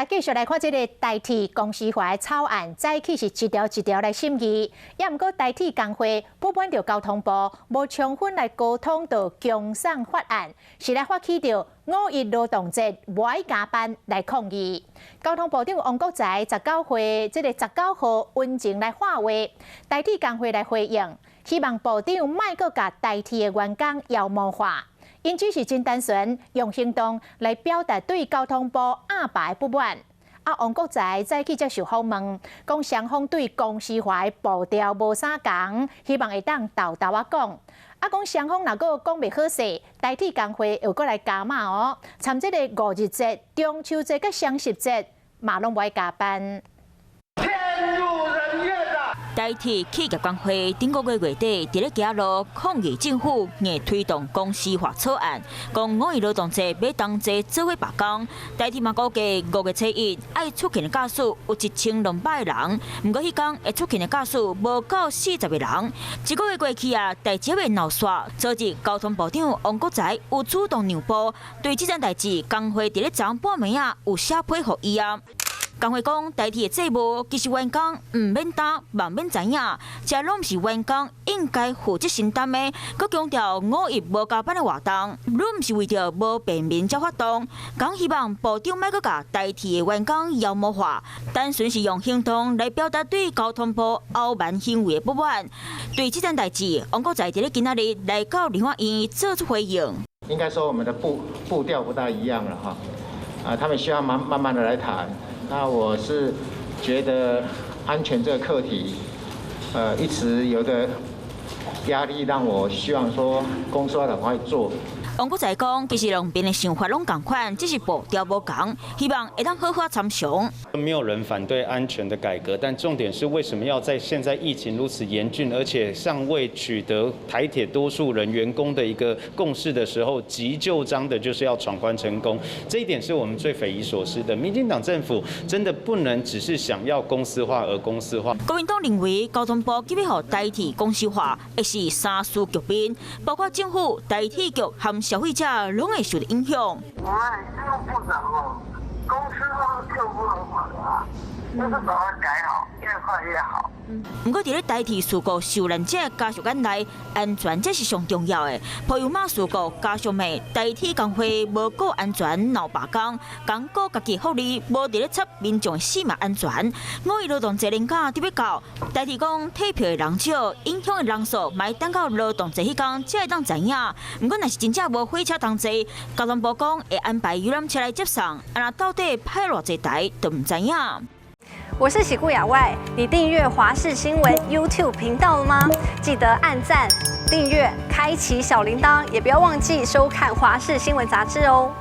來繼續來看這個台鐵公司化的草案，早起是一條一條來審議，也毋過台鐵工會不滿著交通部無充分來溝通，就強送法案，是來發起著五一勞動節無愛加班來抗議。交通部長王國材19歲，這個19號溫情來喊話，台鐵工會來回應，希望部長莫閣共台鐵的員工妖魔化。𪜶只是真單純，用行動來表達對交通部鴨霸的不滿。啊，王國材早起接受訪問，講雙方對公司化的步調無啥仝，希望會當沓沓仔講。啊，講雙方若閣講袂好勢，台鐵工會又閣來加碼哦。參這個五日節、中秋節佮雙十節，嘛攏無愛加班。天怒人怨啊！台鐵企業工會頂個月月底佇咧街路抗議政府硬推動公司化草案，講五一勞動節欲同齊做伙罷工。台鐵嘛估計5月初1愛出勤的駕駛有1200個人，毋過彼工會出勤的駕駛無夠40個人。一個月過去啊，代誌猶未鬧煞。昨日交通部長王國材有主動讓步，對這件代誌工會佇咧昨半暝仔有寫批予伊啊。工會講，台鐵的債務其實員工毋免擔，嘛毋免知影，這攏毋是員工應該負責承擔的。閣強調五一無加班的活動，攏毋是為著無便民才發動。講希望部長莫閣共台鐵的員工妖魔化，單純是用行動來表達對交通部敖蠻行為的不滿。對這件代誌，王國材佇咧今仔日來到立法院做出回應。應該說我們的步調不大一樣了哈，啊，他們希望慢慢慢的來談。那我是覺得安全這個課題，一直有個壓力，讓我希望說公司要趕快做。王國材講，其實兩邊的想法攏仝款，只是步調無仝，希望會當好好參詳。沒有人反對安全的改革，但重點是為什麼要在現在疫情如此嚴峻，而且尚未取得台鐵多數人員工的一個共識的時候，急就章的就是要闖關成功？這一點是我們最匪夷所思的。民進黨政府真的不能只是想要公司化而公司化。國民黨認為交通部急欲予台鐵公司化，會是三輸局面，包括政府、台鐵局和消費者攏會受到影響。我們希望部長哦，公司化刻不容緩啊，就是把它改好，越快越好。毋過，佇咧台鐵事故受難者家屬眼內，安全才是上重要的。普悠瑪事故家屬罵台鐵工會無顧安全鬧罷工，仝顧家己福利，無佇咧插民眾的性命安全。五一勞動節連假就欲到，台鐵講退票的人少，影響的人數嘛等到勞動節彼工才會當知影。毋過，若是真正無火車通坐，交通部講會安排遊覽車來接送，啊若到底派偌濟台都毋知影。我是喜顧雅外，你訂閱華視新聞 YouTube 頻道了嗎？記得按讚、訂閱、開啟小鈴鐺，也不要忘記收看華視新聞雜誌哦。